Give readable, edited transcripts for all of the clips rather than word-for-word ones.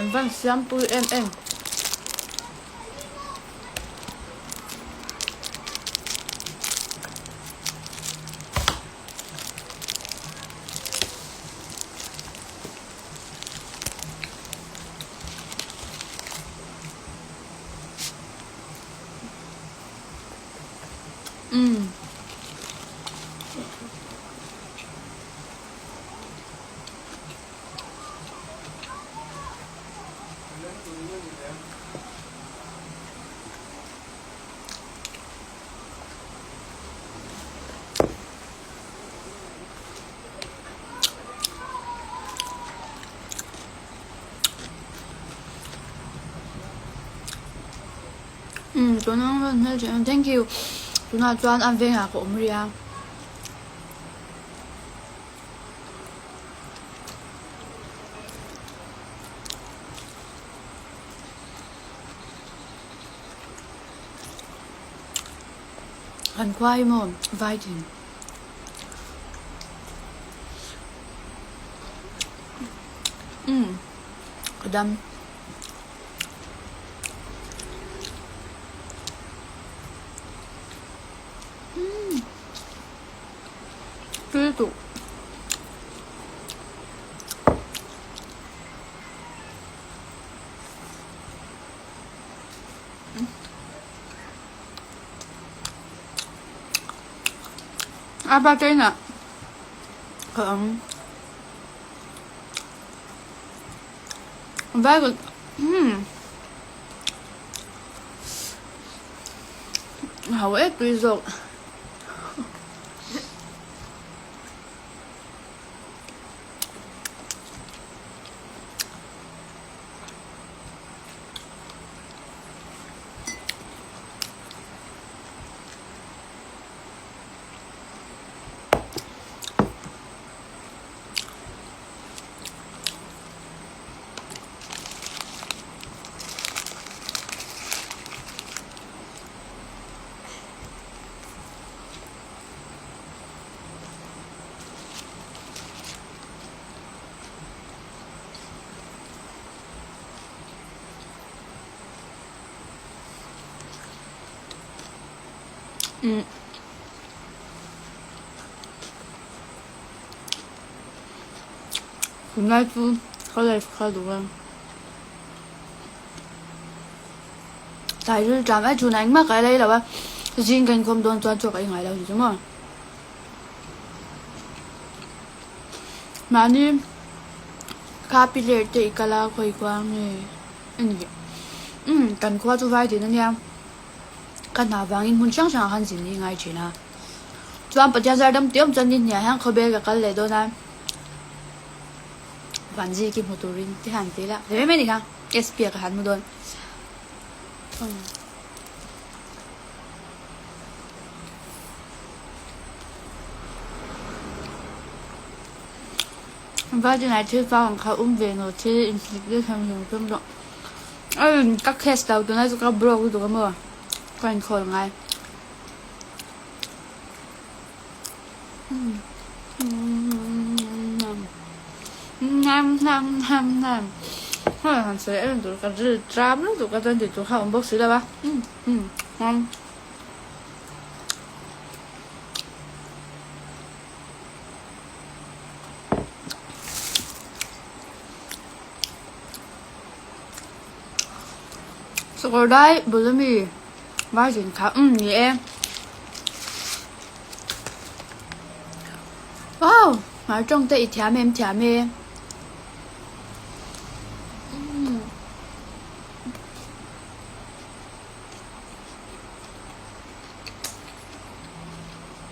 An van siam pui em em. Umm. Umm tuna rawn hmel thin thank you tunah chuan a vengah ka awm rih a. Kan khua hi maw vai thin. Umm ka dam. Umm tui lutuk. A ba te na ka ang vai ka umm hau e tui zawk. Umm. Tunlai chu ka life kha duh a. Tlai ril ṭam ai chhunah engmah ka lei lo a, zing ka inkhawm dawn chuan chaw ka ei ngai lo ni chu maw. Mahni kha pi ler te i kal a khawi khua nge a ni umm kan khua chu vai din ania ka hna vangin hmun hrang hrangah khan zin hi ngai thin a chuan Pathian zar dam tih awm chuan ni hniah hian khawbel ka kal leh dawn a Vanzi ki hmu turin te han ti ila rem em a ni kha SP ah ka han hmu dawn. Vardinai thil vang ang kha um ve naw thil inhlik deuh hian hlim tum tawh. Arin ka case lo tunlai chu ka broke lutuk a maw ka inkhawl ngai. Han sawi em tur ka ril tram lutuk a chuan tih tur kha a awm bawk si lo a. Sakawr dai bul ami Virgin kha umm ni e. Wow! Hmar tawng te i thiam em thiam e.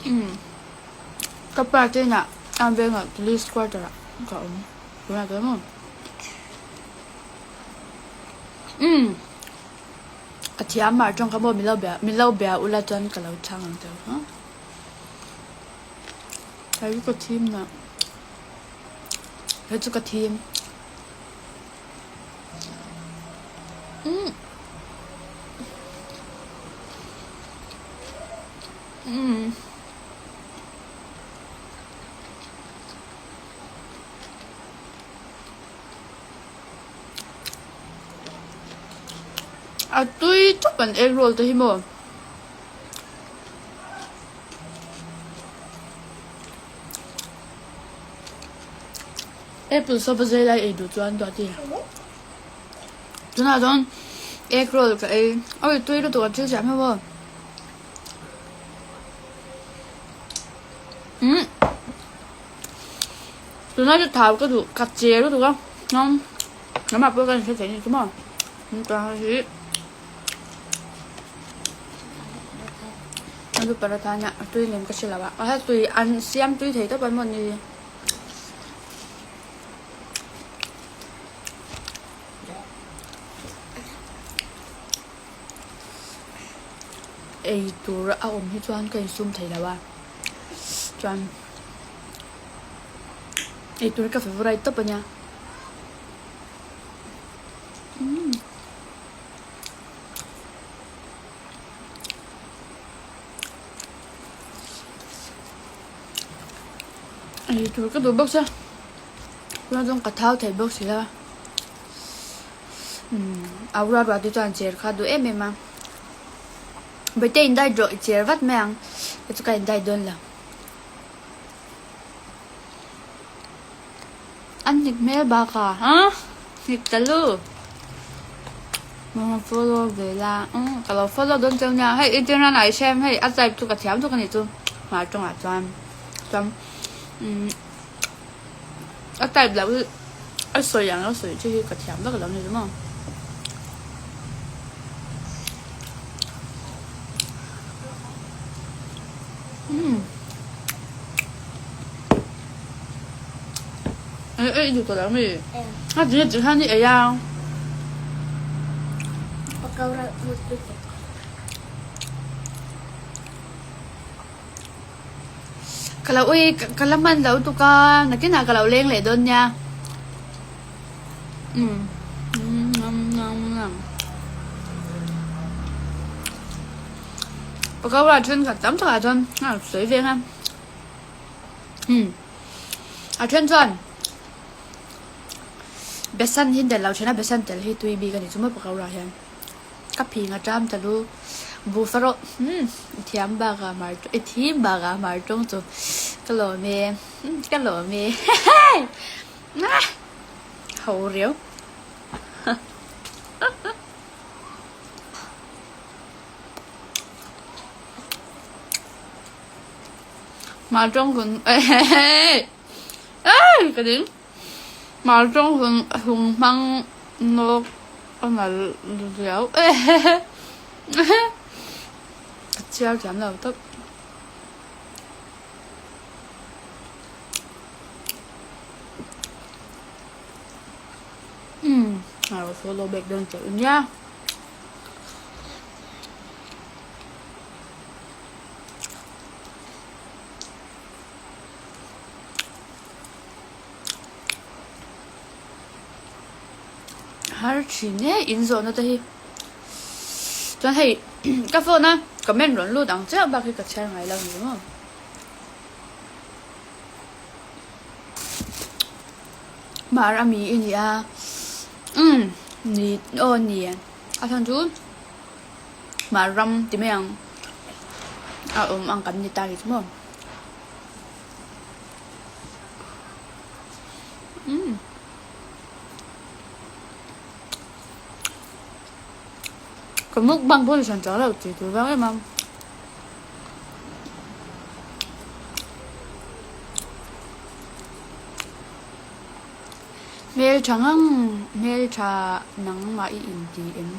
Umm ka pa te inah a vengah police quarter ah ka awm tunah chuan maw umm ka thiam mar tawng kha maw min lo bia min lo bia ula chuan ka lo chhang ang che u hei chu ka thim na hei chu ka thim. Umm. A tui tawp an egg roll te hi maw. Apple soap a zai lai ei duh chuan duati. Tunah chuan egg roll ka ei. Awi tui lutuk a thil siam hi maw. Umm tunah chu thau ka duh ka che lutuk a Keimah pawh ka inhre thei ni chu maw hi alu paratha nia a tui lem ka hre lo a a tui an siam tui thei tawp an maw ni. Ei tur a awm hi chuan ka insum thei lo a chuan ei tur hi ka favourite tawp a nia umm ei tur ka duh bawk sia chuan chuan ka thau thei bawk si lo a. Umm a ura ruah te chuan cher kha duh em em a Bawihte in diet rawh i cher vat mai ang kei chu ka in diet dawn lo an hnik hmel bak a ha hnik ta lu Mama follow ve la umm ka lo follow dawn cheu nia hei internet ah i hrem hei a type chu ka thiam tuk a nih chu hmar tawngah chuan chuan umm. A type loh hi a sawi ang a sawi che hi ka thiam vak lo ni chu maw. Umm. Ei ei duh tawh lo mi? A ti ti khan i ei a. Pakora mut lutuk. Ka lo ui ka la hman lo tuk a nakinah ka lo leng leh dawn nia umm pakora thenkhat tam takah chuan a sawi veng a umm a then chuan besan hi tel lo then a besan tel hi tui bik a ni chu maw pakora hian. Ka phing a ṭam ta lu. Buhfa rawh umm i thiam bak ah mar i thim bak ah mar ṭawng chu ka lawm e ka lawm e hehei ho riau mar ṭawng hun hehei ka ding. Mar ṭawng hung hung hmang nawk a nal riau ka chhiar thiam lo tawp. Umm a lo follow back dawn che u nia. Har thin e in zawhna te hi chuan hei ka phone a comment rawn lut ang chiah bak hi ka chhiar ngai lo ni maw. Mar a mi i ni a umm ni aw ni a chhan chu mar ram ti mai ang a awm ang kan ni ta hi chu maw. Umm. Ka mukbang pawh ni hran chang lo tih tur vang em a. Hmeltha ngang hmeltha nangmah i inti em?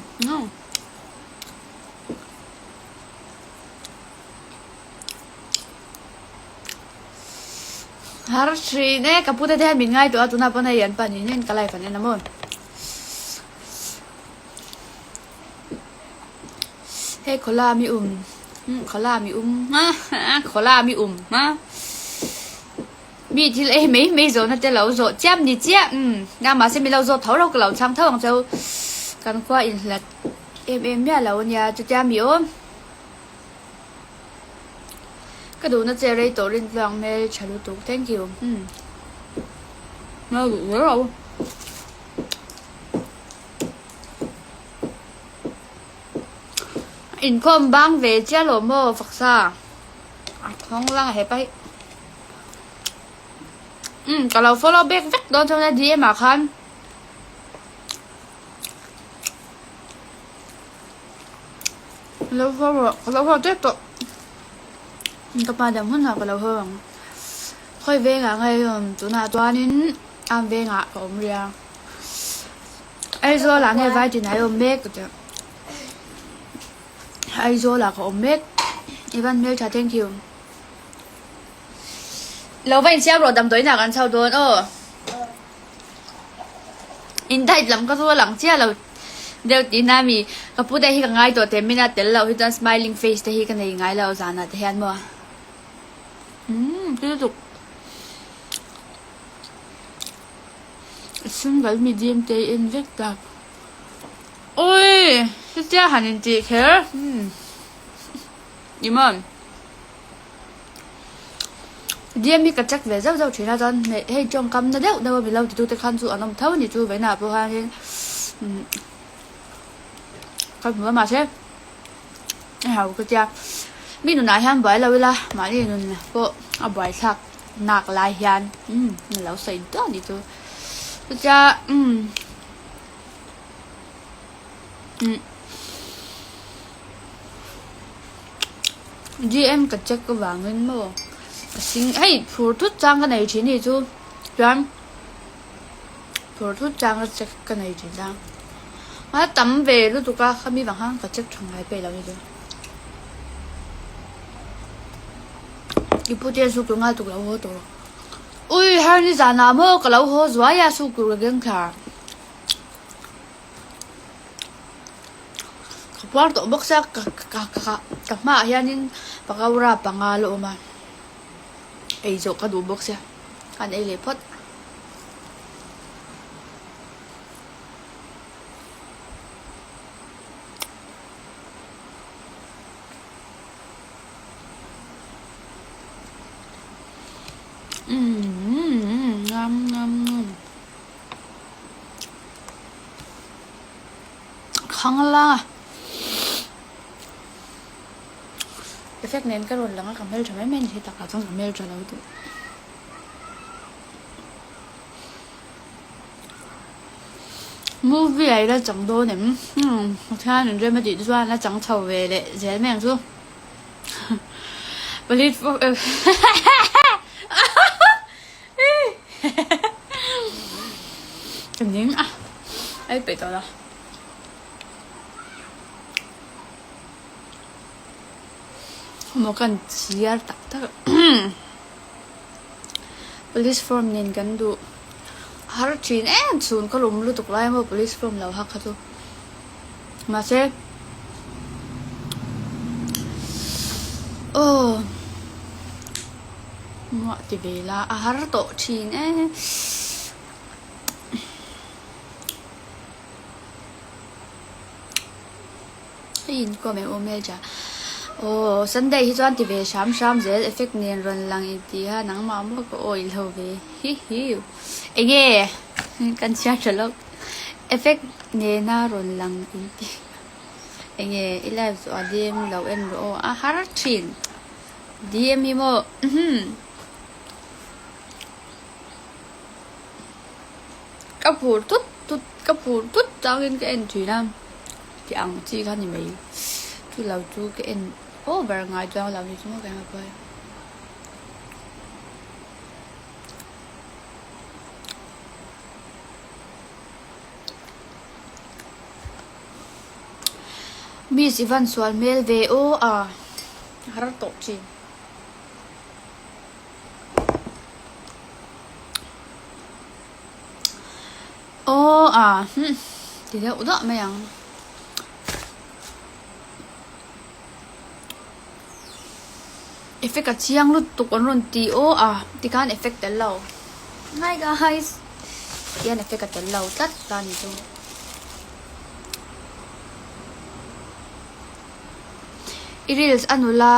Har thin e, ka pute te hian min ngai tawh a, tunah pawn hei an pahnih nen ka live an en a maw. Hei khawla mi um, khawla mi um, khawla mi um, mi thil ei mai mai zawhna te lo zawh chiam ni chiah, nia mahse mi lo zawt tho lo ka lo chhang tho ang cheu, kan khua inhlat em em miah lo ania chutia mi awm. Ka duhna che rei tawh rin tluang hmel tha lutuk thank you umm hmel duh zel lo. Inkhawm bang ve chiah lo maw faksa a thawng lang a hepa hi. Umm ka lo follow back vek dawn chuan DM ah khan. Lo haw rawh ka lo haw tep tawh. Ka pa dam hun ah ka lo haw ang. Khawi vengah nge i awm tunah chuanin am vengah ka awm ria. Aizawl ah nge vai tin ah i awm mek ka ti a. Aizawl ah ka awm mek. Ivan hmeltha thank you. Lo va insiam rawh damdawiin ah kan chho dawn aw. In diet lam ka chu a lang chiah lo deuh tihna a mi. Ka pu te hi ka ngai tawh teh min a tel loh hi chuan smiling face te hi ka nei ngai lo zanah te hian maw. Umm tui lutuk. Single medium te i en vek ta. Ui hetia han intih kher umm ni maw. DM hi ka check ve zauh zauh thin a chuan hei tawngkam na deuh deuh a milo titu te khan chu an awm tho a ni chu vawiinah pawh khanin umm ka hmu a mahse a hau ka tia mi nunah hian buai lo ila mahni nun pawh a buai thlak nak lai hian umm a lo sawi duah a ni chu chutia umm umm. DM ka check avangin maw ka sing hei phur thut chang ka nei thin hi chu chuan phur thut chang ka check ka nei thin a a tam ve lutuk a khami vang khan ka check tha ngai peih lo hi chu i pute a suk tur ngal tuk lo haw tawh rawh ui har ni zanah maw ka lo haw zuai a suk tur ka keng thla. Ka puar tawh bawk sia ka ka ka ka hmaah hianin pakawra panga la awm a ei zawh ka duh bawk sia an ei leh phawt. Umm ngam ngam ngam. Khangla effect nen ka rawn lang a ka hmeltha mai mai a ni hi takah chuan ka hmeltha lo duh. Movie ah ila chang dawn em umm Pathian in rem a tih chuan a chang chho ve leh zel mai ang chu Police Ka ning a, a i peih tawh lo. Maw kan chiar tak tak Police form nen kan duh har thin em chhun ka lawm lutuk lai maw police form lo hak kha chu mahse aw. Muah ti ve la a har tawh thin e. Hei in kawm em awm e cha. Aw Sunday hi chuan ti ve hram hram zel effect nen rawn lang in ti a nangmah maw ka awi lo ve hi hi. Enge kan chhiar tha lawk effect nena rawn lang in ti enge i live chu a DM lo en rawh aw a har thin. DM hi maw umm ka phur thut thut ka phur thut changin ka en thin a ti ang chi kha ni mai chu lo chu ka en over ngai chuang lo ni chu maw ka en pawh Miss i van sual hmel ve aw a. Har tawh thin. Aw a hmm ti deuh duah mai ang. Effect a chiang lutuk an rawn ti aw a tikhan effect tel lo. Hi guys tihian effect a tel lo tlat ta ni chu. I reels a nula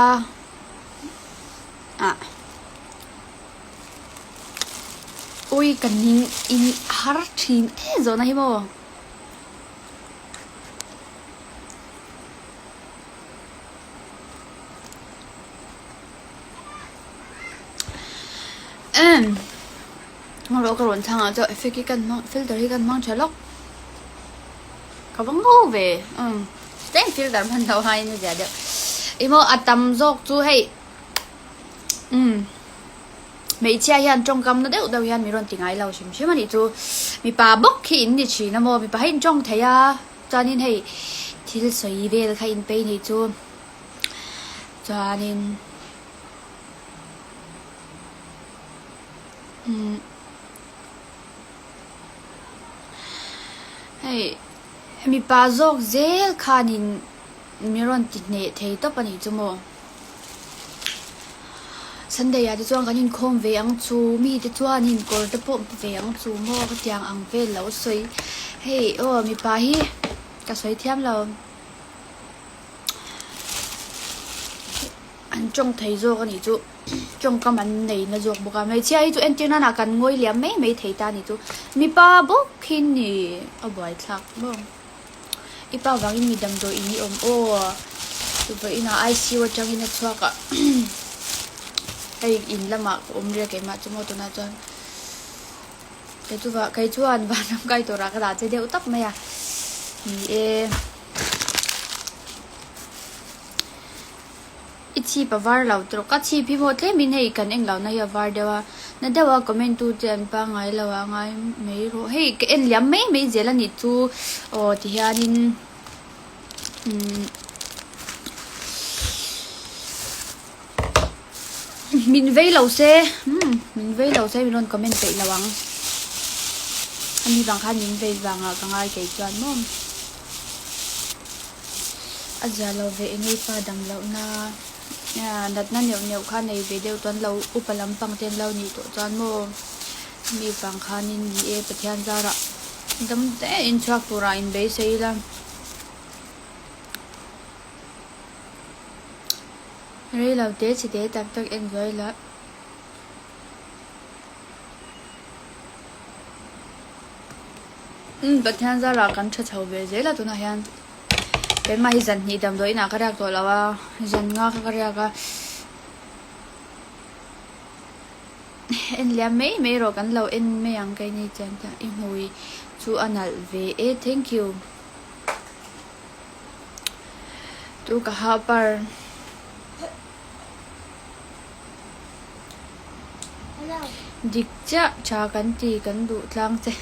ah ui ka ning in har thin e zawhna hi maw. Hmanraw ka rawn chhang ah chuan effect hi kan hmang filter hi kan hmang tha lawk. Ka va ngo ve umm tlem filter hman loh aiin a zia deuh. Ih maw a tam zawk chu hei umm hmeichhia hian tawngkam na deuh deuh hian mi rawn ti ngai lo hrim hrim a nih chu. Mipa bawk hi in ni thin a maw mipa hi in tawng thei a chuanin hei thil sawi vel kha in pei nih chu chuanin. Umm hei mipa zawk zel khanin mi rawn ti hneh thei tawp a nih chu maw Sunday ah te chuan kan inkhawm ve ang chu mi te chuanin kawr te pawh pe ve ang chu maw ka tiang ang vel lo sawi hei aw mipa hi ka sawi thiam lo. An tawng thei zawk a nih chu tawngkam an nei na zawk bawk a hmeichhia hi chu entir nana kan ngawi liam mai mai thei ta a nih chu mipa bawk hi ni a buaithlak maw i pa vangin mi damdawi in i awm aw vawiinah I_C_U atangin a chhuak a hei in lamah ka awm rih a keimah chu maw tunah chuan kei chu kei chuan vanram kai turah ka dah che deuh tak mai a ni e. I chhip a var lo tawh ka chhip hi maw tlemin hei kan eng lohna hi a var deuh a na deuh a comment tu te an pangngai lo a ngai mai rawh hei ka en liam mai mai zel a nih chu aw ti hianin umm min vei lo se umm min vei lo se min rawn comment peih lo ang ani vang khan min vei vangah ka ngai kei chuan maw. A zia lo ve eng ei pa dam loh na natna neuh neuh kha nei ve deuh chuan lo upa lampang te an lo nih tawh chuan maw mi vang khanin ni e Pathian zarah dam te in chhuak turah in beisei ila. Rei lo te chhe te tak tak en zuai la. Umm Pathian zarah kan tha chho ve zel a tunah hian keimah hi zan hnih damdawi inah ka riak tawh lo a zan nga kha ka riak a en liam mai mai erawh kan lo en mai ang keini chuan i hmui chu a nalh ve e thank you tu ka hah par. Dik chiah tha kan ti kan duh tlang che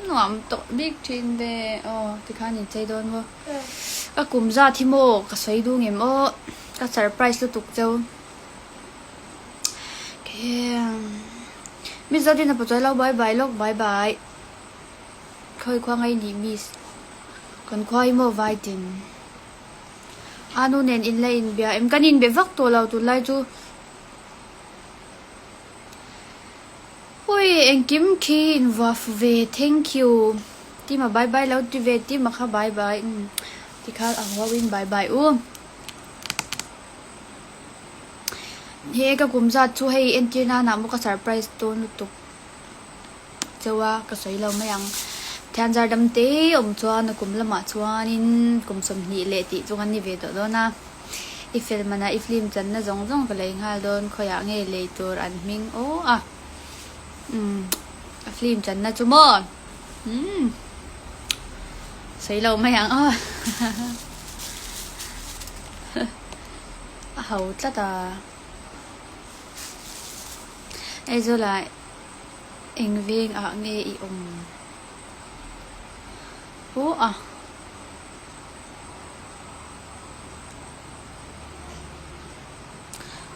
nuam tawh bik thin ve aw tikhan in chei dawn maw ka kum zat hi maw ka sawi duh ngem aw ka surprise lutuk cheu miss Zodina pawh chuan lo bye bye lawk bye bye khawi khua ngei nih miss kan khua hi maw vai tin. A nu nen in la inbia em? Kan inbe vak tawh lo tunlai chu. Ui engkim khi invuah fu ve thank you. Tima bye bye lo ti ve Tima kha bye bye umm tikhan a huau in bye bye u. He ka kum zat chu hei entir nana maw ka surprise dawn lutuk. Cheu a, ka sawi lo mai ang. Thianzar dam te awm chuan a kum lamah chuanin kum 20 leh tih chu kan ni ve tawh dawn a. I fel manah i film channa zawng zawng ka lei nghal dawn, khawiah nge lei tur an hming aw a. Umm, a film channa chu maw? Umm, sawi lo mai ang aw. A ho tlat a. Aizawlah. Eng veng ah nge i awm? Aw a.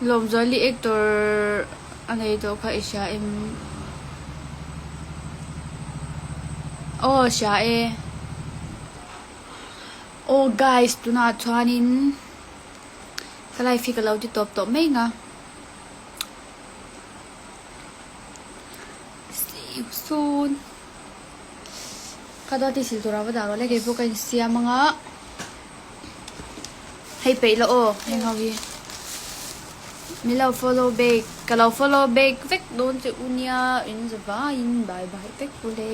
Lawmzuali actor a nei tawh kha i hria em? Aw hria e. Aw guys tunah chuanin ka live hi ka lo ti tawp tawh mai ang a. See you soon. Ka dawt hi sil tur a va dah rawh le kei pawh ka insiam anga hei peih la aw heng ho hi min lo follow back ka lo follow back vek dawn che u nia in za vaiin bye bye vek u le.